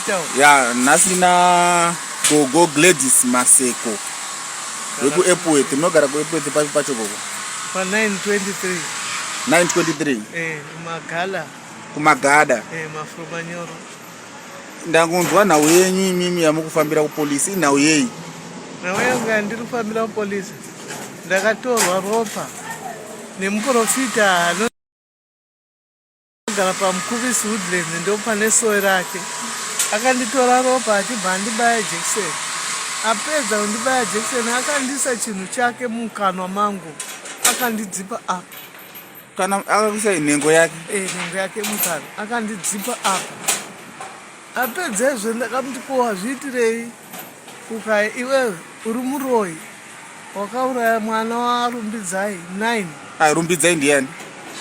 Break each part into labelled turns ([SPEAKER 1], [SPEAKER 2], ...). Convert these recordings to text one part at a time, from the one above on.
[SPEAKER 1] Tichitaura.
[SPEAKER 2] Ya, nhasi na Gogo Gladys Maseko vekuEpworth. Munogara kuEpworth papi pacho gogo?
[SPEAKER 1] Pa 923.
[SPEAKER 2] 923.
[SPEAKER 1] Eh, Magala.
[SPEAKER 2] Kumagada.
[SPEAKER 1] Eh, Mafurumanyoro.
[SPEAKER 2] Ndangonzwa nhau yenyu imimi yamukufambira kupolisi, inhau yei?
[SPEAKER 1] Nhau yangu yandiri kufambira kupolisi, ndakatorwa ropa nemuprofita anogara paMukuvisi Woodlands, ndopane sowe rake. Akanditora ropa achibva andibaya jekiseni. Apedza kundibaya jekiseni akandiisa chinhu chake mukanwa mangu, akandidzipa apa.
[SPEAKER 2] Kana akakuisa nhengo yake?
[SPEAKER 1] Eh, nhengo yake mukanwa, akandidzipa apa. Apedza izvo ndakamuti, ko wazviitirei? Kukai iwewe uri muroyi, wakauraya mwana waRumbidzai 9.
[SPEAKER 2] Ah, Rumbidzai ndiani?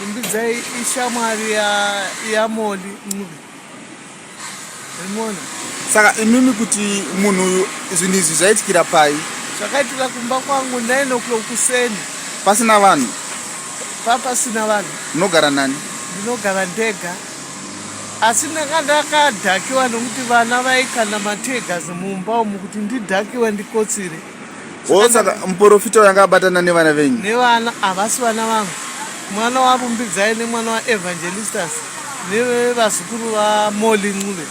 [SPEAKER 1] Rumbidzai ishamwari yaMoli Ncube. Rimona.
[SPEAKER 2] Saka imimi kuti munhu uyu, zvinhu izvi zvaitikira pai?
[SPEAKER 1] Zvakaitika kumba kwangu 9 o'clock kuseni.
[SPEAKER 2] Pasina vanhu?
[SPEAKER 1] Pasina vanhu.
[SPEAKER 2] Munogara nani?
[SPEAKER 1] Ndinogara ndega, asi ndanga ndakadhakiwa nokuti vana vaikanda mateargas mumba umu kuti ndidhakiwe ndikotsire.
[SPEAKER 2] O, saka muprofita uyu anga abatana nevana venyu?
[SPEAKER 1] Nevana havasi vana vangu, mwana waRumbidzai nemwana waEvangelistas nevazukuru vaMoli Ncube.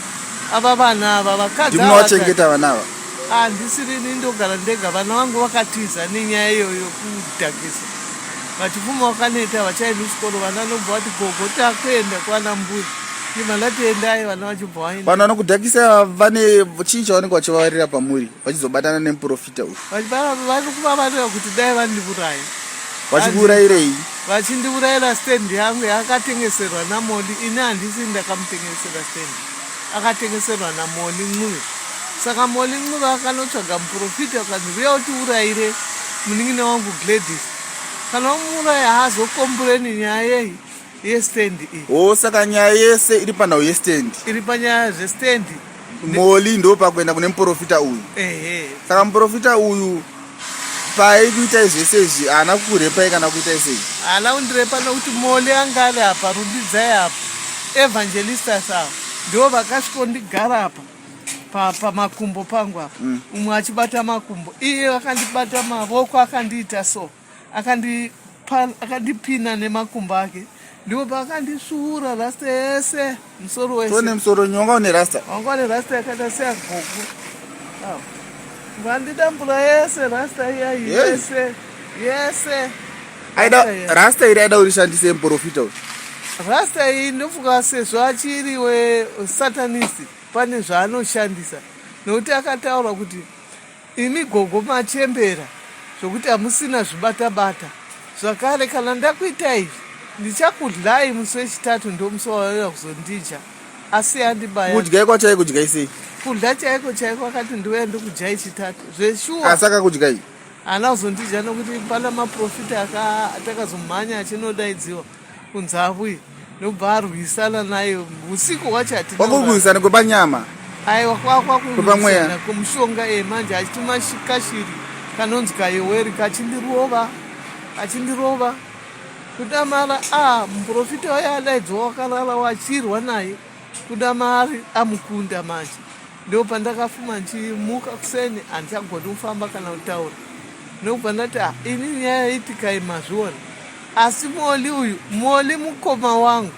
[SPEAKER 1] Ava vana ava vakadzi.
[SPEAKER 2] Ndimunovachengeta vana ava?
[SPEAKER 1] Handisirini, ndogara ndega. Vana vangu vakatiza nenyaya iyoyo kudhakisa, vachifuma vakaneta, vachaendi kuchikoro. Vana nobva vati, "Gogo, takuenda kwana mbuya." Ndibva ndati, "Endai." Vana vachibva vaenda.
[SPEAKER 2] Vanhu vanokudhakisa vane chii chavanenge vachivavarira pamuri vachizobatana nemuprofita uyu?
[SPEAKER 1] Vari kuvavarira kuti dai vandiuraya.
[SPEAKER 2] Vachikuurayirei?
[SPEAKER 1] Vachindiurayira stand yangu yaakatengeserwa naMoli. Ini handisi ndakamutengesera stand, akatengeserwa naMoli Ncube. Saka Moli Ncube akanotsvaga muprofita, akanzi, "Uya utiurayire munin'ina wangu Gladys. Kana wamuuraya haazokombureni nyaya yei yestand iyi."
[SPEAKER 2] O, saka nyaya yese iri panhau yestand?
[SPEAKER 1] Iri panyaya zvestand.
[SPEAKER 2] Moli ndo pakuenda kune muprofita uyu?
[SPEAKER 1] Ehe.
[SPEAKER 2] Saka muprofita uyu paikuitai zvese izvi haana kukurepai kana kuitai sei?
[SPEAKER 1] Haana kundirepa nokuti Moli anga ari apa, Rumbidzai apa, Evangelistas ava ndo vakasvikondigara apa pamakumbo pangu apa, umwe achibata makumbo, iye akandibata mavoko, akandiita so, akandipina nemakumbo ake. Ndipo paakandisvuura rasta yese, musoro wese.
[SPEAKER 2] Tone musoro nyonga une rasta.
[SPEAKER 1] Wanga une rasta yakaita seyagogo. Vandidambura yese rasta iya yese yese.
[SPEAKER 2] Aida rasta iri, aida kurishandise muprofita uyu?
[SPEAKER 1] Rasta iyi ndofunga sezvo achiri wesatanist pane zvaanoshandisa, nokuti akataura kuti, "Imi gogo machembera zvokuti hamusina zvibata-bata zvakare. Kana ndakuita izvi ndichakudlai musi wechitatu." Ndo musi wavauya kuzondidya, asi andibaya.
[SPEAKER 2] Kudyai kwacho kudyai sei?
[SPEAKER 1] Kudya chaiko chaiko, akati, "Ndiuya ndikudyai chitatu." Zveshuwa.
[SPEAKER 2] Asi akakudyai?
[SPEAKER 1] Haana kuzondidya nokuti pana maprofita atakazomhanya achinodaidziwa kunzi avuye, nobva arwisana naye usiku hwacho. Hatina.
[SPEAKER 2] Kwakurwisana kwepanyama?
[SPEAKER 1] Aiwa.
[SPEAKER 2] Kwepamweya?
[SPEAKER 1] Kwakurwisana kwemushonga. E, manje achituma kashiri kanonzi kayoweri, kachindirova, achindirova kudamara a muprofita waye adaidzwa wakarara wachirwa naye kudamari amukunda. Manje ndo pandakafuma ndichimuka kuseni, handichagoni kufamba kana kutaura, nokubva ndati, "Ah, ini nyaya yaitikai mazviona." Asi Moli uyu, Moli mukoma wangu,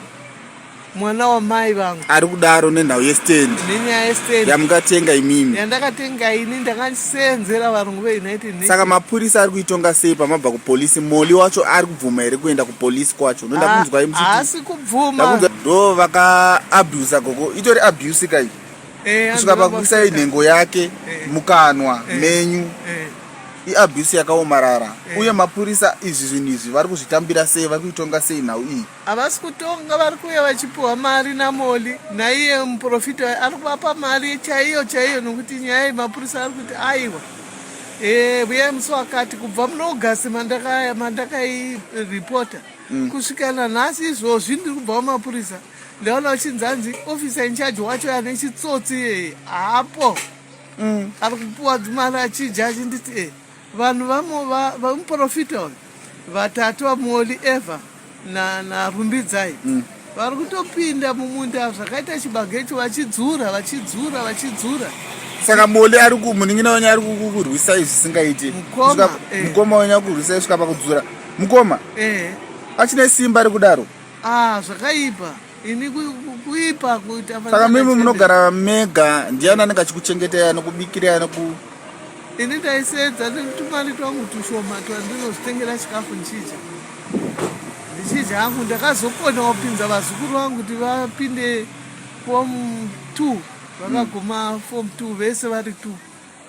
[SPEAKER 1] mwana wamai vangu.
[SPEAKER 2] Ari kudaro nenhau yestand?
[SPEAKER 1] Nenyaya yestand.
[SPEAKER 2] Yamukatenga imimi?
[SPEAKER 1] Yandakatenga ini, ndakasenzera varungu veUnited Nations.
[SPEAKER 2] Saka mapurisa ari kuitonga sei pamabva kupolisi? Moli wacho ari kubvuma here kuenda kupolisi kwacho? Ndoda kunzwai muchiti.
[SPEAKER 1] Haasi kubvuma.
[SPEAKER 2] Ndakunzwa ndo vakaabusa gogo, itori abuse kai kusvika pakuisai nhengo yake mukanwa menyu? Iabuse yakaomarara. Uye mapurisa izvi zvinhu izvi vari kuzvitambira sei? Vari kuitonga sei nhau iyi?
[SPEAKER 1] Havasi kutonga, vari kuuya vachipiwa mari naMoli, naiye muprofita ari kuvapa mari chaiyo chaiyo, nokuti nyaya iyi mapurisa ari kuti, "Aiwa, uyai musi wakati." Kubva muna August mandakairipota kusvika nanhasi izvozvi ndiri kubva kumapurisa, ndaona uchinzi anzi officer in charge wacho ane chitsotsi iyeye hapo. Ari kupiwa dzimari achidya, achinditi vanhu vamuprofita uyu vatatu, vaMoli, Eva naRumbidzai. Vari kutopinda mumunda zvakaita chibage icho vachidzura vachidzura vachidzura.
[SPEAKER 2] Saka Moli ari ku munin'ina wenyu ari kukurwisai zvisingaiti.
[SPEAKER 1] Mukoma, eh.
[SPEAKER 2] Mukoma wenyu ari kurwisai kusvika pakudzura. Mukoma.
[SPEAKER 1] Eh.
[SPEAKER 2] Achine simba rekudaro.
[SPEAKER 1] Ah, zvakaipa. Ini kuipa kuita.
[SPEAKER 2] Saka mimi munogara mega ndiani anenge achikuchengetai anokubikirai anoku
[SPEAKER 1] Ini ndaisedza netumari twangu tushoma twandinozvitengera chikafu ndichidya. Ndichidya hangu ndakazokona kupinza vazukuru vangu kuti vapinde form 2 vakaguma form 2 vese vari 2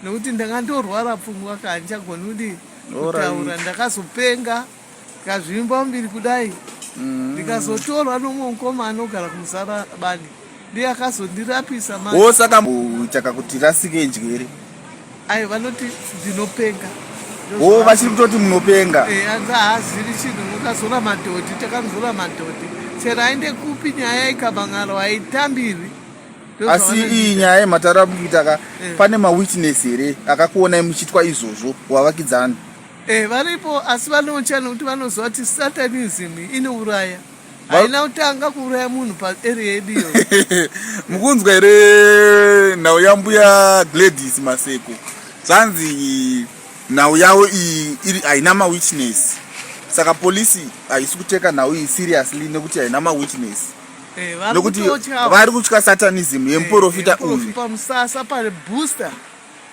[SPEAKER 1] nekuti ndanga ndorwara pfungwa ka handichagoni kuti kutaura ndakazopenga ndikazvimba muviri kudai ndikazotorwa nomumwe mukoma anogara kumusarabani ndiye akazondirapisa
[SPEAKER 2] manje. Wo saka chaka kuti rasike njere.
[SPEAKER 1] Ayo vanoti ndinopenga.
[SPEAKER 2] Wo vachiri kutoti munopenga.
[SPEAKER 1] Eh anzi haazivi chinhu mukazora madhodhi takamuzora madhodhi. Chero aende kupi nyaya ikamang'aro haitambirwi.
[SPEAKER 2] Asi iyi nyaya yemataura mukuita ka eh. pane mawitness here akakuonai muchiitwa izvozvo wavakidzani?
[SPEAKER 1] Eh varipo asi vanotya nekuti vanoziva kuti satanism inouraya. Haina kutanga kuuraya munhu paarea yedu iyo.
[SPEAKER 2] Mukunzwa here nhau yambuya Gladys Maseko? Zvanzi nhau yavo iyi iri haina mawitness. Saka polisi haisi kuteka nhau iyi seriously nekuti haina mawitness.
[SPEAKER 1] Eh, vari
[SPEAKER 2] Nekuti
[SPEAKER 1] kutotya.
[SPEAKER 2] vari kutya satanism yemuporofita
[SPEAKER 1] Eh,
[SPEAKER 2] uyu.
[SPEAKER 1] Pamusasa pane booster.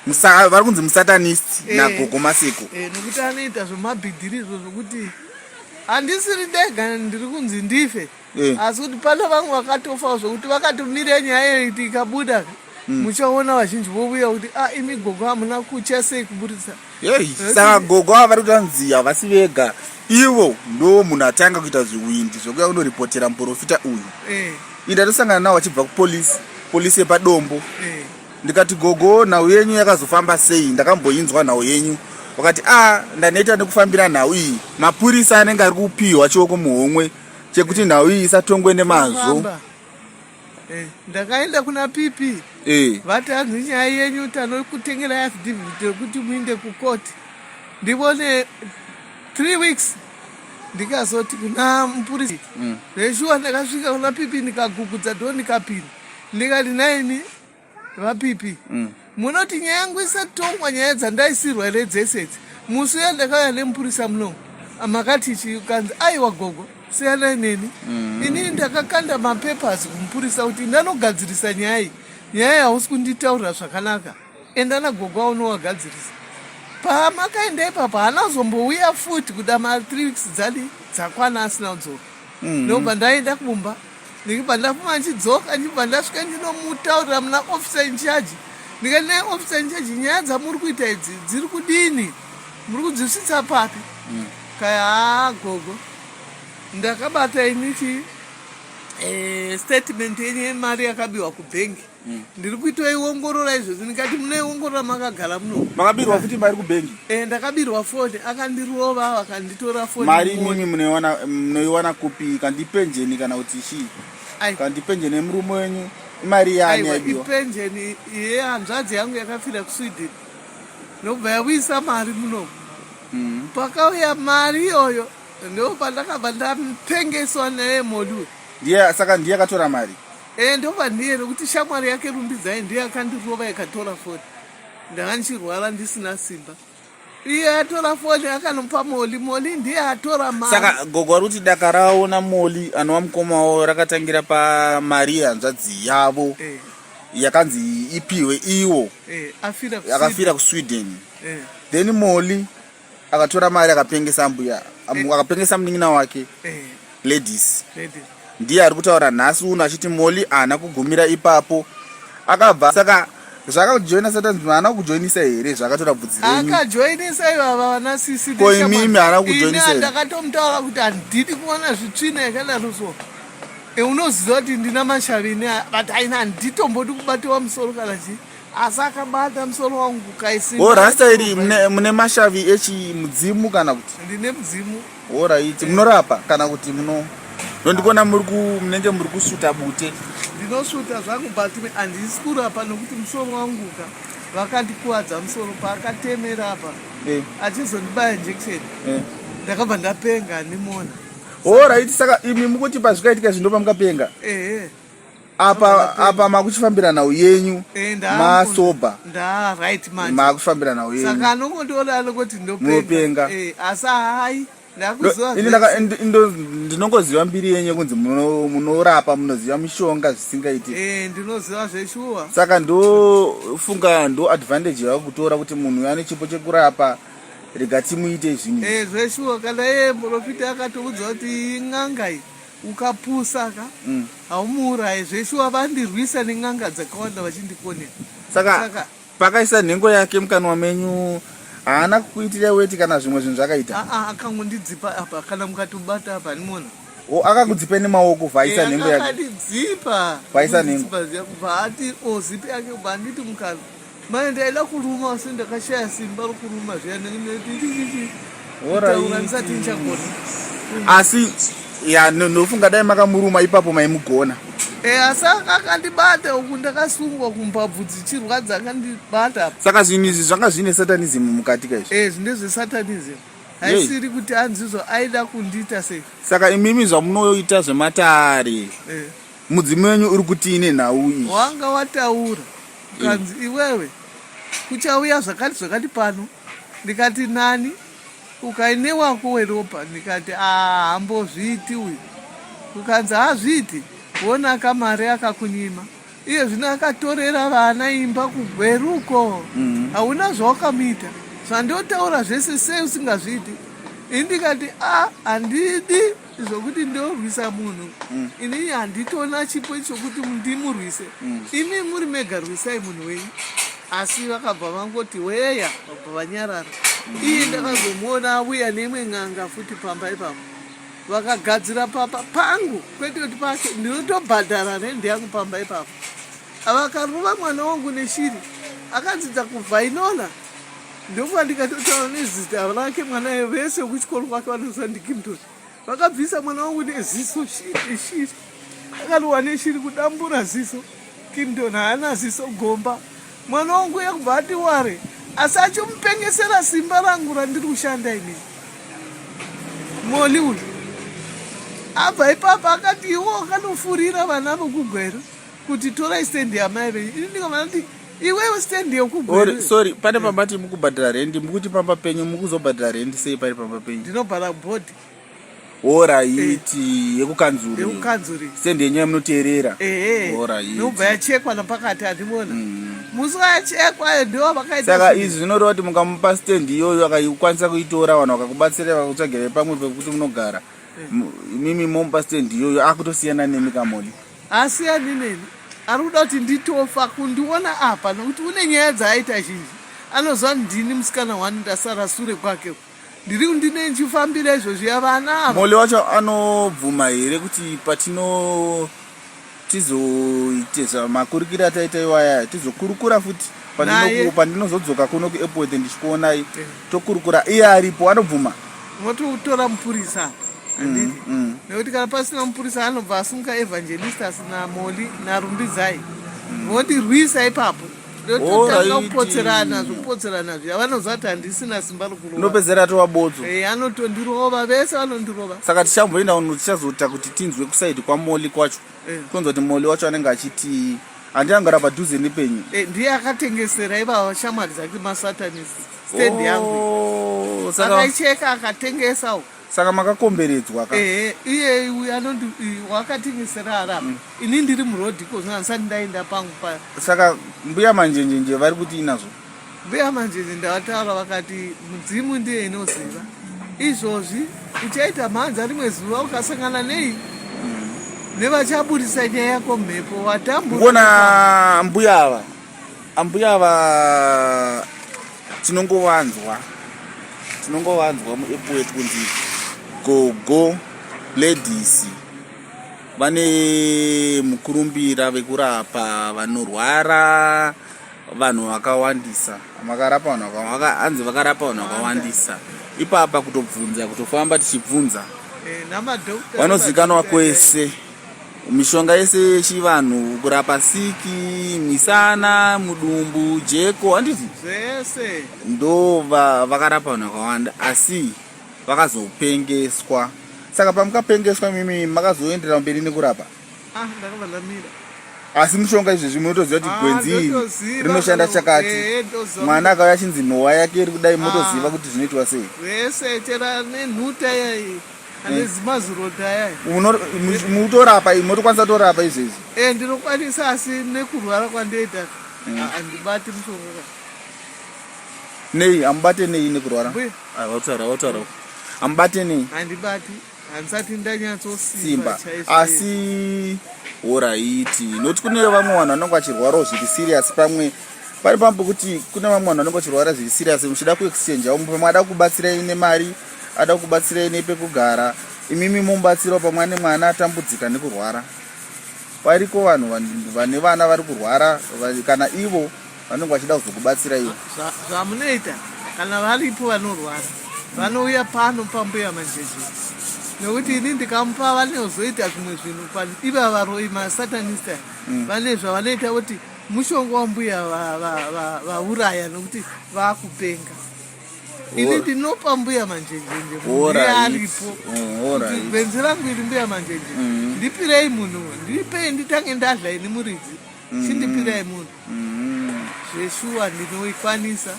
[SPEAKER 2] Musa, vari kunzi musatanist
[SPEAKER 1] Eh.
[SPEAKER 2] nagogo Maseko.
[SPEAKER 1] Eh, nokuti anoita zvemabhidhiri izvo zvokuti handisiri ndega ndiri kunzi ndife
[SPEAKER 2] Eh.
[SPEAKER 1] asi kuti pane vamwe vakatofawo zvokuti vakatomira nyaya iyo kuti ikabuda muchaona vazhinji vovuya kuti a ah, imi gogo hamuna kutya sei kuburitsa
[SPEAKER 2] Hey, saka gogo ava vari kutanzi havasi vega ivo ndo munhu atanga kuita zviwindi zvekuya kunoripotera muprofita uyu
[SPEAKER 1] eh.
[SPEAKER 2] Ini ndatosangana nawo achibva kupolisi polisi yepadombo
[SPEAKER 1] eh.
[SPEAKER 2] Ndikati gogo nhau yenyu yakazofamba sei ndakamboinzwa nhau yenyu vakati a ah, ndaneta nekufambira nhau iyi mapurisa anenge ari kupiwa chioko muhomwe chekuti nhau iyi isatongwe nemazvo
[SPEAKER 1] eh, ndakaenda kuna pp
[SPEAKER 2] eh.
[SPEAKER 1] vati hanzi nyaya yenyu tanokutengera affidavit yekuti muinde kukoti ndivone 3 weeks ndikazoti kuna mupurisa zveshuwa ndakasvika kuna pp ndikagugudza dho ndikapinda ndikati naini vapipi munoti nyaya yangu isatongwa nyaya dzandaisirwa here dzese idzi musi uya ndakauya nemupurisa munomu makati chii kanzi aiwa gogo siyanai neni inini ndakakanda mapapers kumupurisa kuti ndanogadzirisa nyaya iyi nyaya hausi kunditaurira zvakanaka enda nagogo aunowagadzirisa pamakaenda ipapo haana kuzombouya futi kuda ma 3 weeks dzadi dzakwana asina kudzoka ndobva ndaenda kumba Ndikibva ndafuma ndichidzoka ndichibva ndasvika ndinomutaurira muna officer in charge ndikati naye officer in charge nyaya dzamuri kuita idzi dziri kudini muri kudzisvitsa papi kaya haa gogo ndakabata ini chi eh, statement yenyu yemari yakabiwa kubhengi ndiri kuitoiongorora izvozvi ndikati munoiongorora makagara muno
[SPEAKER 2] Makabirwa futi mari kubhengi?
[SPEAKER 1] Eh, ndakabirwa foni akandirova vakanditora foni
[SPEAKER 2] Mari imimi munoiwana munoiwana kupi kandipenjeni kana kuti chii? Kandipenjeni yemurume wenyu imari yaani yaibiwa?
[SPEAKER 1] Ipenjeni yehanzvadzi yangu yakafira kuSweden ndobva yauyisa mari muno. Pakauya mari iyoyo ndopandakabva ndapengeswa naye Moliwe.
[SPEAKER 2] Ndiye saka ndiye akatora mari?
[SPEAKER 1] Eh, ndobva ndiye nekuti shamwari yake Rumbidzai ndiye akandirova ikatora foni. Ndanga ndichirwara ndisina simba. Iye atora foni akanopa Moli, Moli ndiye atora mari.
[SPEAKER 2] Saka gogo vari kuti daka ravo naMoli anova mukoma wavo rakatangira pamari yehanzvadzi yavo
[SPEAKER 1] eh.
[SPEAKER 2] yakanzi ipiwe iwo
[SPEAKER 1] eh, afira
[SPEAKER 2] akafira kuSweden.
[SPEAKER 1] Eh.
[SPEAKER 2] Then Moli akatora mari akapengesa mbuya eh. akapengesa munin'ina wake
[SPEAKER 1] eh.
[SPEAKER 2] Ladies ndiye ari kutaura nhasi uno achiti Molly haana kugumira ipapo akabva saka zvakajoina satan haana kujoinisa here zvakatora bvudzi
[SPEAKER 1] renyu akajoinisa ivava vana sisi
[SPEAKER 2] ko imimi haana kujoinisa
[SPEAKER 1] here ndakatomutaura kuti handidi kuona zvitsvina yakadaro so e, unoziva kuti ndina mashavini but aina handitombodi kubatiwa musoro kana chii asi akabata musoro wangu
[SPEAKER 2] kaisi o rasta iri mune mashavi echi mudzimu kana kuti
[SPEAKER 1] ndine mudzimu
[SPEAKER 2] Horaiti munorapa kana kuti muno ndondikuona muri ku munenge muri kusvuta bute.
[SPEAKER 1] Ndinosvuta zvangu but handisi kurapa nokuti musoro wangu ka vakandikuwadza musoro paakatemera apa
[SPEAKER 2] eh.
[SPEAKER 1] achizondibaya injection
[SPEAKER 2] eh.
[SPEAKER 1] Ndakabva ndapenga handimona.
[SPEAKER 2] Orit, saka imi mukuti pazvikaitika izvi ndopamukapenga?
[SPEAKER 1] Ehe.
[SPEAKER 2] Apa apa makuchifambira nhau yenyu?
[SPEAKER 1] Eh,
[SPEAKER 2] Masoba.
[SPEAKER 1] Nda right manje.
[SPEAKER 2] Makuchifambira nhau yenyu.
[SPEAKER 1] Saka anongondiona anongoti ndopenga.
[SPEAKER 2] Munopenga.
[SPEAKER 1] Eh, asi hai, ndakuziva.
[SPEAKER 2] Ini ndinongoziva mbiri yenyu kunzi munorapa, munoziva mishonga zvisingaiti.
[SPEAKER 1] Eh, ndinoziva zveshuwa.
[SPEAKER 2] Saka ndofunga ndo advantage yakutora kuti munhu ane chipo chekurapa, rega timuite zvinhu.
[SPEAKER 1] Eh, zveshuwa. Kana iye muprofita akatoudza kuti n'anga iyi ukapusa ka haumuurayi. Zveshuwa vandirwisa nen'anga dzakawanda vachindikonera.
[SPEAKER 2] Saka pakaisa nhengo yake mukanwa menyu, haana kukuitira weti kana zvimwe zvinhu zvakaita?
[SPEAKER 1] Aa, akangondidzipa apa, kana mukatobata apa nimona.
[SPEAKER 2] O, akakudzipa nemaoko vaisa nhengo yake?
[SPEAKER 1] Akandidzipa.
[SPEAKER 2] Vaisa nhengo.
[SPEAKER 1] Kundidzipa ziya, kubva ati o zipi yake, kubva anditi mukanwa. Mai, ndaida kuruma asi ndakashaya simba rokuruma zviya kutaura ndisati ndichagona.
[SPEAKER 2] Asi ya ndofunga dai makamuruma ipapo maimugona.
[SPEAKER 1] E, asi akandibata uku ndakasungwa kumbabvu dzichirwadza, akandibata apa.
[SPEAKER 2] Saka zvinhu izvi zvanga zvine satanism mukati kaizvi?
[SPEAKER 1] E, ndezvesatanism, haisiri kuti anzizvo aida kundiita sei.
[SPEAKER 2] Saka imimi zvamunoita zvematare, mudzimu wenyu uri kutii nenhau iyi?
[SPEAKER 1] Wanga wataura ukanzi iwewe kuchauya zvakati zvakati pano. Ndikati nani? Ukaine wako weropa. Ndikati hambozviiti uyu. Ukanzi haazviiti, wona kamari akakunyima, iye zvino akatorera vana imba kuGweruko. Hauna zvawakamuita, zvandotaura zvese sei usingazviiti? Ini ndikati a handidi zvokuti ndorwisa munhu. Inini handitona chipo chokuti ndimurwise. Imi muri mega, rwisai munhu wenyu. Asi vakabva vangoti weya, vabva vanyarara. Iye ndakazomuona auya neimwe n'anga futi pamba ipapo, vakagadzira papa pangu, kwete kuti pake. Ndinotobhadhara rendi yangu pamba ipapo. Vakarova mwana wangu neshiri, akadzidza kuvhainola. Ndokuva ndikatotaura nezita rake, mwana vese wekuchikoro kwake vanoziva ndiKimton. Vakabvisa mwana wangu neziso, shiri, shiri akarohwa neshiri kudambura ziso. Kimton haana ziso gomba. Mwana wangu yakubva ati ware, asi achimupengesera simba rangu randiri kushanda inini. Moli uyu abva ipapo akati iwo akanofurira vana vokuGweru kuti torai stendi yamai venyu. Ini ndikabva ndati iwewe stendi yekuGweru.
[SPEAKER 2] Sorry, pane pambati mukubhadhara rendi, mukuti pamba penyu, mukuzobhadhara rendi sei pari pamba penyu?
[SPEAKER 1] Ndinobhara bhodhi.
[SPEAKER 2] Alright, yekukanzuru?
[SPEAKER 1] Yekukanzuru.
[SPEAKER 2] Stendi yenyu yamunoteerera?
[SPEAKER 1] Ehe. Nobva yachekwa napakati, handimona musi wayachekwa ndo vakaita.
[SPEAKER 2] Saka izvi zvinoreva kuti mukamupa stendi iyoyo akaikwanisa kuitora, vanhu vakakubatsirai, vakakutsvagirai pamwe pekuti munogara, imimi momupa stendi iyoyo, akutosiyana nemi kaMoli?
[SPEAKER 1] Asiyani neni, ari kuda kuti nditofa kundiona apa, nokuti une nyaya dzaaita zhinji. Anoziva ndini musikana wani ndasara sure kwake, ndiri ndine ndichifambira izvozviya vana ava.
[SPEAKER 2] Moli wacho anobvuma here kuti patino tizoite zvamakurukiro ataita iwaya, tizokurukura futi
[SPEAKER 1] Naye.
[SPEAKER 2] Pandinozodzoka kuno kuAirport ndichikuonai, tokurukura iye aripo, anobvuma?
[SPEAKER 1] Mototora mupurisa apa, handiti? Nekuti kana pasina mupurisa anobva asunga Evangelistas naMoli naRumbidzai, vondirwisa ipapo, ndototanga kupotserana, zvokupotserana zviya. Vanoziva kuti handisina simba rokurova.
[SPEAKER 2] Unopedzera tova botso.
[SPEAKER 1] Eh, anotondirova, vese vanondirova.
[SPEAKER 2] Saka tichamboenda uno, tichazoita kuti tinzwe kusaidi kwaMoli kwacho, tonzwa kuti Moli wacho anenge achiti handina kugara padhuze nepenyu.
[SPEAKER 1] Eh, ndiye akatengesera ivava shamwari dzake masatanist stand yangu.
[SPEAKER 2] Oh, saka
[SPEAKER 1] Akaicheka akatengesa uko.
[SPEAKER 2] Saka makakomberedzwa ka?
[SPEAKER 1] Ehe, iye uyu anondi wakatengesera arapa, ini ndiri murodhi iko zvino, handisati ndaenda pangu pa.
[SPEAKER 2] Saka mbuya Manjenjenje vari kuti inazvo?
[SPEAKER 1] Mbuya Manjenje ndavataura, vakati mudzimu ndiye inoziva izvozvi. Uchaita mhanza rimwe zuva ukasangana nei nevachaburisa nyaya yako mhepo, watambura.
[SPEAKER 2] Kuona mbuya ava, ambuya ava tinongovanzwa muEpworth kunzi Gogo Ladies vane mukurumbira vekurapa vanorwara, vanhu vakawandisa. Makarapa vanhu hanzi vakarapa vanhu vakawandisa ipapa, kutobvunza, kutofamba tichibvunza.
[SPEAKER 1] Eh, namadhokta.
[SPEAKER 2] Vanozikanwa kwese, mishonga yese yechivanhu, kurapa siki, misana, mudumbu, jeko, handiti? '
[SPEAKER 1] Zvese.
[SPEAKER 2] Ndo vakarapa vanhu vakawanda, asi vakazopengeswa. Saka pamukapengeswa imimi makazoenderera mberi nekurapa?
[SPEAKER 1] Ah, ndakabva ndamira.
[SPEAKER 2] Asi mushonga izvezvi munotoziva kuti
[SPEAKER 1] Ah,
[SPEAKER 2] gwenzi iri
[SPEAKER 1] ndotoziva
[SPEAKER 2] rinoshanda
[SPEAKER 1] kana-
[SPEAKER 2] chakati.
[SPEAKER 1] Eh, ndoziva
[SPEAKER 2] Mwana akauya achinzi nhowa yake iri kudai motoziva
[SPEAKER 1] Ah.
[SPEAKER 2] kuti zvinoitwa sei.
[SPEAKER 1] Zvese chera nenhuta yayi ane zimazironda yayi.
[SPEAKER 2] Mutorapa motokwanisa torapa izvezvi.
[SPEAKER 1] Eh, ndinokwanisa asi nekurwara kwandoita ah, handibati mushonga ka.
[SPEAKER 2] Nei amubate nei nekurwara?
[SPEAKER 1] Mbuya.
[SPEAKER 2] Ah, wataura wataura. Amubate nei?
[SPEAKER 1] Handibati. Handisati ndanyatsosimba
[SPEAKER 2] Simba.
[SPEAKER 1] chaizvo.
[SPEAKER 2] Asi horaiti nokuti kune vamwe vanhu vanenge vachirwarawo zviri serious pamwe pari pamwe pekuti kune vamwe vanhu vanenge vachirwara zviri serious muchida kuexchange umwe pamwe ada kubatsirai nemari ada kubatsirai nepekugara imimi momubatsirawo pamwe ane mwana atambudzika nekurwara variko vanhu vane vana vari kurwara kana ivo vanenge vachida kuzokubatsira ivo.
[SPEAKER 1] Zvamunoita kana varipo vanorwara vanouya pano pambuya manjeje nekuti ini ndikamupa vanozoita zvimwe zvinhu iva varoyi masatanista vane zvavanoita kuti mushonga wambuya vauraya nekuti vakupenga. Ini ndinopa mbuya manjenjenje munhu aripo kuti gwenzi rangu iri mbuya manjenje ndipirei munhu ndipei nditange ndadla ini muridzi chindipirai munhu zveshuwa ndinoikwanisa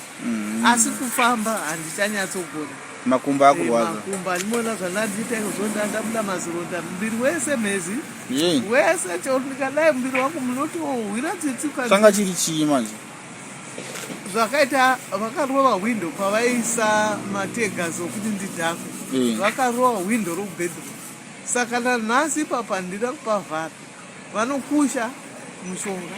[SPEAKER 1] asi kufamba handichanyatsogona.
[SPEAKER 2] Makumbo akurwadza.
[SPEAKER 1] Makumbo andimoona zvandandiita izvozvo ndabuda mazironda muviri wese mhezi wese chero ndikadai muviri wangu munotohwira tsitsi.
[SPEAKER 2] Changa chiri chii manje?
[SPEAKER 1] Zvakaita vakarova hwindo pavaisa mategas okuti ndidhakwe vakarova hwindo rokubedroom saka nanhasi ipapa handina kupavhara. Vanokusha mushonga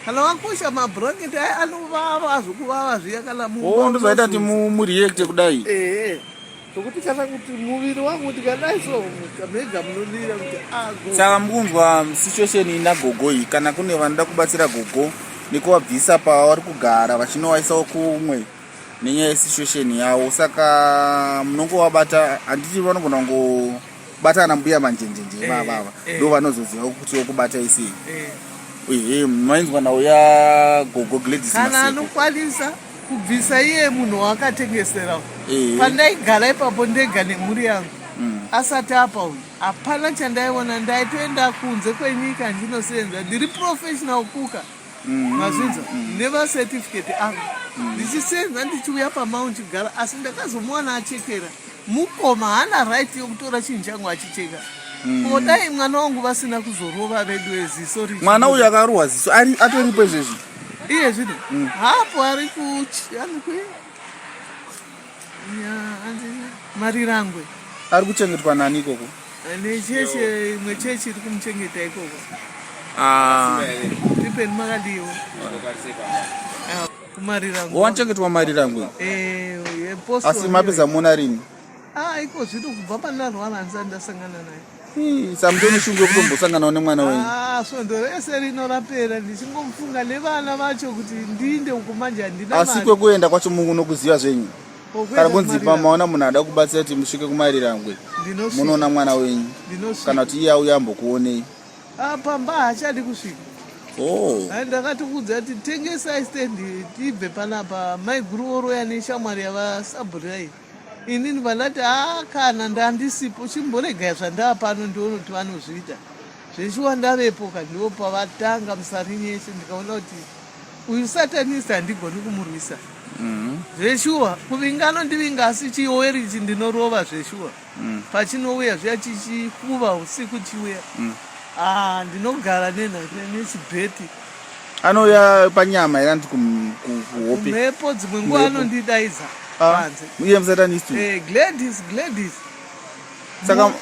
[SPEAKER 1] kana vakusha mabhuraketi aya anovava zvokuvava zviya kana
[SPEAKER 2] oh, ndozvaita kuti mureacte kudai
[SPEAKER 1] ehe zvokuti kana kuti muviri wangu ndikadai so mega munodira kuti
[SPEAKER 2] ago. Saka mukunzwa situation ina gogo iyi kana kune vanoda kubatsira gogo nekuvabvisa pavari kugara vachinovaisawo kumwe nenyaya yesituation yavo saka munongovabata handiti vanogona kungobata ana mbuya manjenjenje ivavava ndo vanozoziva kuti vokubatai sei. Ehe mainzwa nhau yagogo Gladys
[SPEAKER 1] kana
[SPEAKER 2] Maseko.
[SPEAKER 1] Anokwanisa kubvisa iye munhu waakatengesera pandaigara ipapo ndega nemhuri yangu asati apa uyu hapana chandaiona ndaitoenda kunze kwenyika ndinosenza ndiri professional cooker mazvinzwa nemacertificate angu ndichisenza ndichiuya pamount gara asi ndakazomuwana achekera mukoma haana right yokutora chinhu changu achicheka. Ko dai mwana wangu vasina kuzorova vedu weziso richi.
[SPEAKER 2] Mwana uyu akarohwa ziso ari atoripo izvezvi.
[SPEAKER 1] Iye zvino hapo ari ku ari ku ya anzi Marirangwe.
[SPEAKER 2] Ari kuchengetwa nani ikoko?
[SPEAKER 1] Necheche imwe chechi iri kumuchengeta ikoko.
[SPEAKER 2] Ah.
[SPEAKER 1] Tipeni makadiwo. Kumarirango.
[SPEAKER 2] Wachengetwa Marirangwe?
[SPEAKER 1] Eh, yeposto.
[SPEAKER 2] Asi mapedza muona rini?
[SPEAKER 1] Ah, iko zvino kubva pandarwara handisati ndasangana naye.
[SPEAKER 2] Samutoni shungu yekutombosanganawo nemwana wenyu.
[SPEAKER 1] Ah, svondo rese rino rapera ndichingomufunga nevana vacho kuti ndiinde uko manje handina
[SPEAKER 2] Asi
[SPEAKER 1] mari.
[SPEAKER 2] kwekuenda kwacho munokuziva zvenyu?
[SPEAKER 1] Kokuenda
[SPEAKER 2] Kana kunzi
[SPEAKER 1] kuMarirangwe.
[SPEAKER 2] maona munhu ada kubatsira kuti musvike kuMarirangwe
[SPEAKER 1] Ndinosvika.
[SPEAKER 2] munoona mwana wenyu
[SPEAKER 1] Ndinosvika.
[SPEAKER 2] kana kuti iye auya ambokuonei.
[SPEAKER 1] Ah, pamba haachadi kusvika.
[SPEAKER 2] Oh.
[SPEAKER 1] Hai ndakatokuudza kuti tengesai stand tibve panapa maiguru oroya neshamwari yavasabhurira iyi. Inini vandati haa kana ndandisipo chimboregai zvandava pano ndione kuti vanozviita. Zveshuwa ndavepo ka ndipo pavatanga musarinyi yese ndikaona kuti uyu satanist handigoni kumurwisa. Zveshuwa kuvinga anondivinga asi chioweri ichi ndinorova zveshuwa. Pachinouya zviya chichikuva usiku chiuya. Ah ndinogara nechibheti.
[SPEAKER 2] Anouya panyama here anoti kuhope?
[SPEAKER 1] Mhepo dzimwe nguva anondidaidza panze.
[SPEAKER 2] Iye musatanist.
[SPEAKER 1] Gladys, Gladys.
[SPEAKER 2] Saka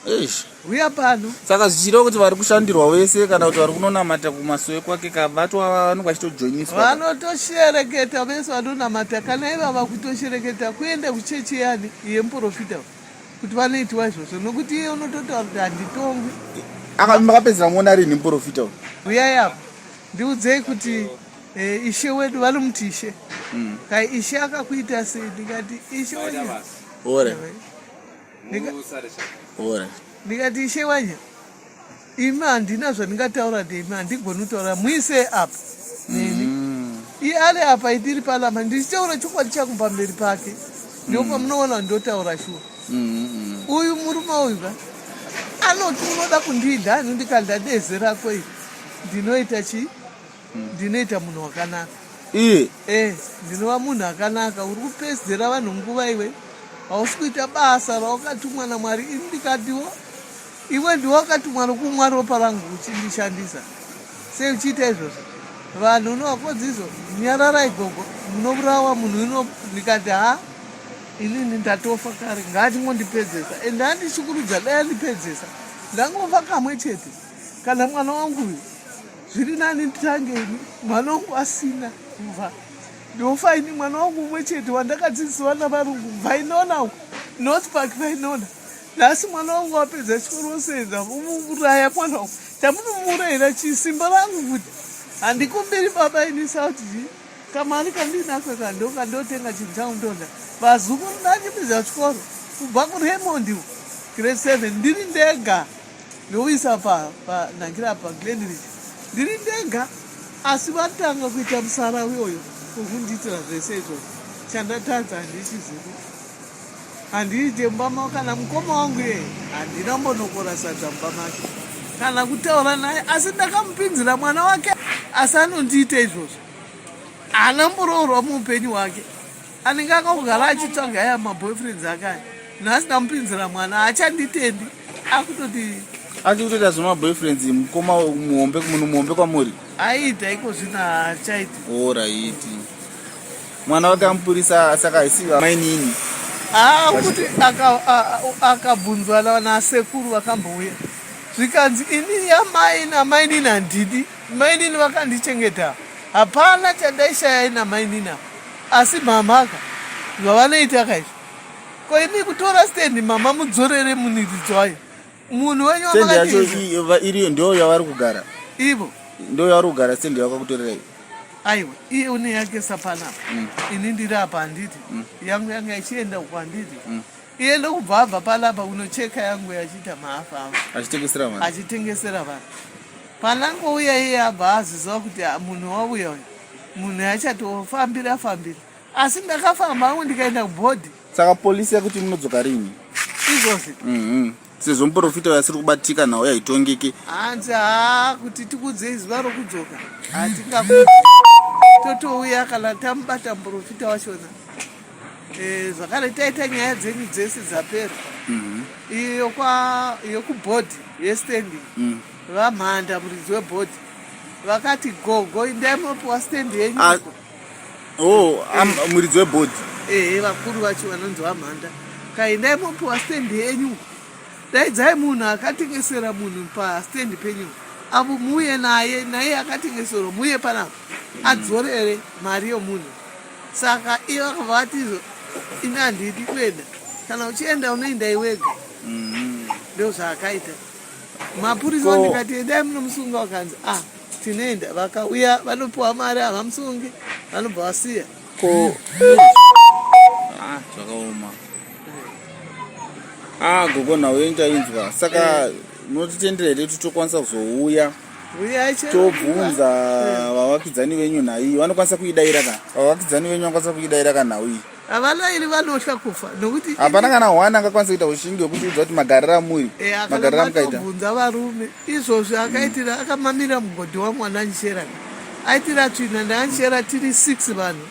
[SPEAKER 2] eish.
[SPEAKER 1] Uya pano.
[SPEAKER 2] Saka zvichireva kuti vari kushandirwa vese kana kuti vari kunonamata kumasowe kwake kabatwa vanenge vachitojoiniswa.
[SPEAKER 1] Vanotoshereketa vese vanonamata kana ivava kutoshereketa kuenda kuchechi yani yemuprofita kuti vanoitiwa izvozvo nokuti iye unototaura kuti handitongwi.
[SPEAKER 2] Makapedzera muona rini muprofita uyu?
[SPEAKER 1] Uyai apa ndiudzei kuti ishe wedu vanomuti ishe. Kai ishe akakuita sei? Ndikati ishe wenyu.
[SPEAKER 2] Ore.
[SPEAKER 1] Ndikati ishe wanya imi handina zvandingataura ndemi handigoni kutaura muise apa neni. Iye ari apa itiri panapa ndichitaura chokwadi changu pamberi pake. Ndipo pamunoona ndotaura shuwa. Uyu murume uyu ka anoti unoda kundida ani ndikanda deze rako iri ndinoita chii? Ndinoita munhu wakanaka.
[SPEAKER 2] Iye.
[SPEAKER 1] Eh, ndinova munhu akanaka. Uri kupedzera vanhu nguva iwe. Hausi kuita basa rawakatumwa naMwari. Ini ndikatiwo iwe ndiwe wakatumwa rokumwa ropa rangu uchindishandisa. Sei uchiita izvozvo? Vanhu unovakodzizo nyararai gogo munovurawa munhu ino ndikati ha inini ndatofa kare ngaachingondipedzesa ende andishukurudza dai andipedzesa ndangofa kamwe chete kana mwana wangu uyu zviri nani nditange ini mwana wangu asina kuva ndofa ini mwana wangu umwe chete wandakadzidzisiwa navarungu vainona uko north park vainona nhasi mwana wangu wapedza chikoro osenza umuuraya mwana wangu chamunomuurayira chii simba rangu kuti handikumbiri baba ini south g kamari kandinako kando kandotenga chinhu changu ndonda vazukuru ndachipedza chikoro kubva kuremond grade 7 ndiri ndega Ndouyisa pa pa nangira pa Glenridge ndiri ndega asi vatanga kuita musara uyoyo wekundiitira zvese izvozvo chandatadza handichizivi handiite mumba mavo kana mukoma wangu iyeye handina mbonokora sadza mumba make kana kutaura naye asi ndakamupinzira mwana wake asi anondiita izvozvo haana mboroorwa muupenyu hwake anenge akangogara achitsvaga aya maboyfriends ake aya nhasi ndamupinzira mwana haachanditendi akutoti
[SPEAKER 2] achiri kutoita zvemaboyfriends mukoma muhombe munhu muhombe kwamuri
[SPEAKER 1] aiita iko zvino haachaiti
[SPEAKER 2] oraiti mwana wake amupurisa saka haisi mainini
[SPEAKER 1] haa kuti akabvunzwa nasekuru vakambouya zvikanzi ini yamai namainini handidi mainini vakandichengeta hapana chandaishaya inamainini apa asi mhamha ka zvavanoita ka izvi ko imi kutora stand mama mudzorere muniridzi wayo munhu wenyu
[SPEAKER 2] stand yacho iriyo ndo yavari kugara
[SPEAKER 1] ivo
[SPEAKER 2] ndo yavari kugara stand yavakakutorerai
[SPEAKER 1] aiwa iye une yake sapanapa mm. ini ndiri apa handiti mm. yangu yanga ichienda uko handiti mm. iye ndokubva abva panapa unocheka yangu yachiita mahafu afa
[SPEAKER 2] achitengesera vanhu
[SPEAKER 1] achitengesera vanhu panangouya iye abva aziziva kuti ah, munhu wauya uyu munhu achatofambira fambira asi ndakafamba hangu ndikaenda kubhodhi
[SPEAKER 2] saka polisi yakuti munodzoka rini
[SPEAKER 1] izvozvi
[SPEAKER 2] mhm. sezvo muprofita uyo asiri kubatika nhau yaitongeke
[SPEAKER 1] hanzi haa kuti tikudzei zuva rokudzoka hatingaku totouya kana tamubata muprofita wachona eh, zvakare taita nyaya dzenyu dzese dzapera mhm. iyo yekubhodhi yestanding mm. Vamhanda muridzi webhodhi vakati gogo indai munopiwa stand yenyu
[SPEAKER 2] ah, oh, eh. muridzi webhodhi
[SPEAKER 1] ehe vakuru vacho vanonzi vamhanda kaindai munopiwa stand yenyu daidzai munhu akatengesera munhu pastand penyu avo muuye naye naye akatengeserwa muuye panapa adzorere mari yomunhu saka iye vakabva vati izvo ini handidi kuenda kana uchienda unoenda iwega mm-hmm. ndozvaakaita mapurisa ndikati endai munomusunga vakanzi ah tinoenda vakauya vanopiwa mari havamusungi vanobva vasiya
[SPEAKER 2] ko ah, zvakaoma ah gogo nhau yenyu tainzwa saka eh. munotitendera here kuti tokwanisa kuzouya tobvunza eh. vavakidzani venyu nhau iyi vanokwanisa kuidaira ka vavakidzani venyu vanokwanisa kuidaira ka nhau iyi
[SPEAKER 1] Havalairi vanotya kufa nokuti
[SPEAKER 2] hapana kana hwana angakwanisa kuita ushingi hwekutiudza kuti magariro amuri
[SPEAKER 1] eh,
[SPEAKER 2] magariro amukaita
[SPEAKER 1] bvunza varume izvozvi akaitira akamamira mugodhi wamwana andichera aitira tsvina ndaandichera tiri 6 vanhu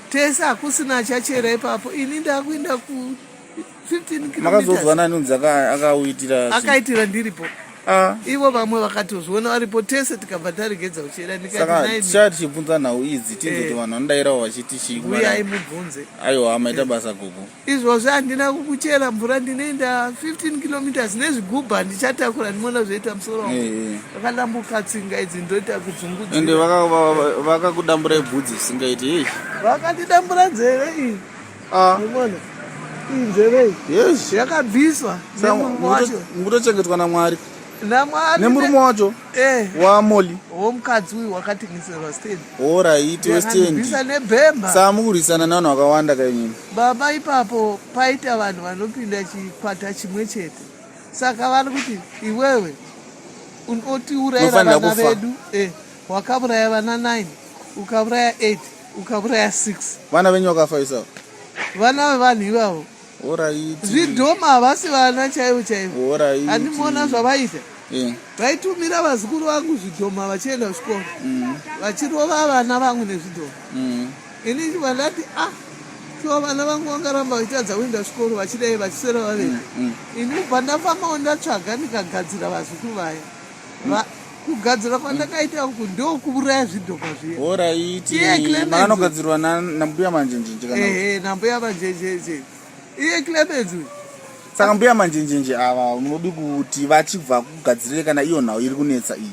[SPEAKER 1] tese hakusina achachera ipapo ini ndakuenda ku 15
[SPEAKER 2] makazozwa nani unzi akauitira
[SPEAKER 1] akaitira ndiripo ah. ivo vamwe vakatozviona varipo tese tikabva taregedza kuchera
[SPEAKER 2] ndikaticha tichibvunza nhau idzi tinzoti eh. vanhu vanodairawo vachiti
[SPEAKER 1] chii uyai mubvunze
[SPEAKER 2] aiwa maita eh. basa gogo
[SPEAKER 1] izvozvi handina kukuchera mvura ndinoenda 15 kilometers nezvigubhu handichatakura ndimoona zvoita musoro wangu eh, vakadambuka tsinga idzi ndoita kudzungudzira
[SPEAKER 2] ende vakakudamburai bvudzi zvisingaiti
[SPEAKER 1] vakandidambura nzeve iyi Ah. Unoona? Iyi nzeve iyi.
[SPEAKER 2] Yes.
[SPEAKER 1] Yakabviswa nemurume wacho.
[SPEAKER 2] Mukutochengetwa naMwari.
[SPEAKER 1] NaMwari.
[SPEAKER 2] Nemurume wacho?
[SPEAKER 1] Eh.
[SPEAKER 2] WaMoli.
[SPEAKER 1] Womukadzi uyu wakatengeserwa stand.
[SPEAKER 2] Alright, westand.
[SPEAKER 1] Bvisa nebhemba.
[SPEAKER 2] Saka mukurwisana nevanhu vakawanda kainini.
[SPEAKER 1] Baba ipapo paita vanhu vanopinda chikwata chimwe chete. Saka vari kuti iwewe unotiurayira vana vedu. Eh, wakauraya vana 9, ukauraya 8. Ukauraya 6.
[SPEAKER 2] Vana venyu vakafa isa.
[SPEAKER 1] Vana vevanhu ivavo Zvidhoma havasi vana chaivo chaivo. Handimuona zvavaita. Vaitumira vazukuru vangu zvidhoma vachienda kuchikoro. Vachirova vana vangu nezvidhoma. Ini ndichibva ndati ah shuwa vana vangu vangaramba vachitadza kuenda kuchikoro vachidai vachiswera vavega. Ini kubva ndafambawo ndatsvaga ndikagadzira vazukuru vaya. Kugadzira kwandakaita uku ndokuuraya zvidhoma zviya.
[SPEAKER 2] Horaiti. Iye Clemens. Makanogadzirwa nambuya Manjenjenje
[SPEAKER 1] kana. Ehe, nambuya Manjenjenje. Iye Clemens uyu.
[SPEAKER 2] Saka mbuya Manjenjenje ava munodi kuti vachibva kugadzirire kana iyo nhau iri kunetsa iyi?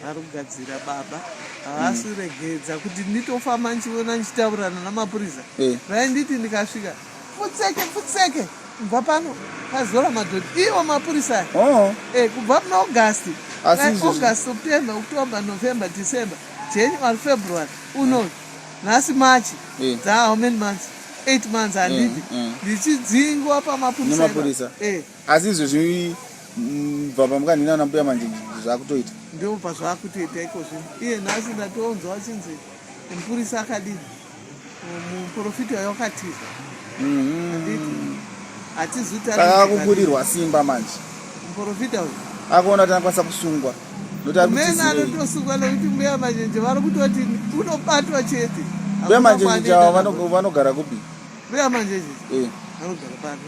[SPEAKER 1] Vari kugadzira baba. Havasi regedza kuti nditofamba ndichiona ndichitaurirana namapurisa. Vainditi ndikasvika Pfutseke pfutseke kubva pano pazora madhodhi iwo mapurisa aya.
[SPEAKER 2] Oh.
[SPEAKER 1] Eh, kubva muna August.
[SPEAKER 2] Asi
[SPEAKER 1] Like
[SPEAKER 2] izvozvi-
[SPEAKER 1] August, September, October, November, December, January, February uno nhasi March.
[SPEAKER 2] Eh.
[SPEAKER 1] Dza how many months? 8 months handiti. Ndichidzingwa pamapurisa.
[SPEAKER 2] Nemapurisa.
[SPEAKER 1] Eh,
[SPEAKER 2] Asi izvozvi bva pamukanhina nambuya manje zvakutoita.
[SPEAKER 1] Ndipo pazvakutoita iko zvino. Iye nhasi ndatonzwa achinzi mupurisa akadini. Muprofita uyo wakatiza. Handiti hatizi
[SPEAKER 2] Saka akukurirwa simba manje.
[SPEAKER 1] Muprofita uyu
[SPEAKER 2] Akuona kuti anokwanisa kusungwa. Nokuti ari
[SPEAKER 1] mene
[SPEAKER 2] kutizirei.
[SPEAKER 1] anotosungwa nekuti mbuya Manjenje vari kutoti unobatwa chete.
[SPEAKER 2] Mbuya
[SPEAKER 1] Hakuna
[SPEAKER 2] Manjenje
[SPEAKER 1] kwaanoenda
[SPEAKER 2] ava
[SPEAKER 1] nako.
[SPEAKER 2] vanogara kupi?
[SPEAKER 1] Mbuya Manjenje
[SPEAKER 2] Eh.
[SPEAKER 1] vanogara pano.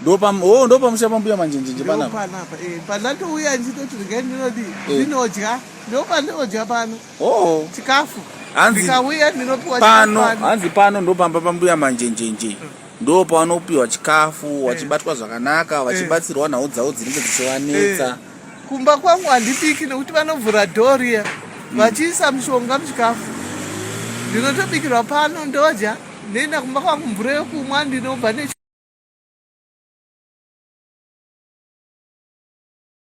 [SPEAKER 2] Ndopa oh ndopamusha pambuya Manjenje panapa.
[SPEAKER 1] Ndopanapa. Eh, pandatouya ndichitoti regai ndinodii?
[SPEAKER 2] Eh.
[SPEAKER 1] Ndinodya. Ndopandinodya pano.
[SPEAKER 2] Oh.
[SPEAKER 1] Chikafu.
[SPEAKER 2] Hanzi
[SPEAKER 1] ndikauya ndinopiwa
[SPEAKER 2] pano, hanzi pano ndopamba pambuya Manjenjenje. Ndo pavanopiwa chikafu, vachibatwa zvakanaka, vachibatsirwa nhau dzavo dzinenge dzichivanetsa.
[SPEAKER 1] Kumba kwangu handibiki nekuti vanovhura dhoo riya vachiisa mushonga muchikafu. Ndinotobikirwa pano ndodya, ndoenda kumba kwangu mvura yokumwa ndinobva ne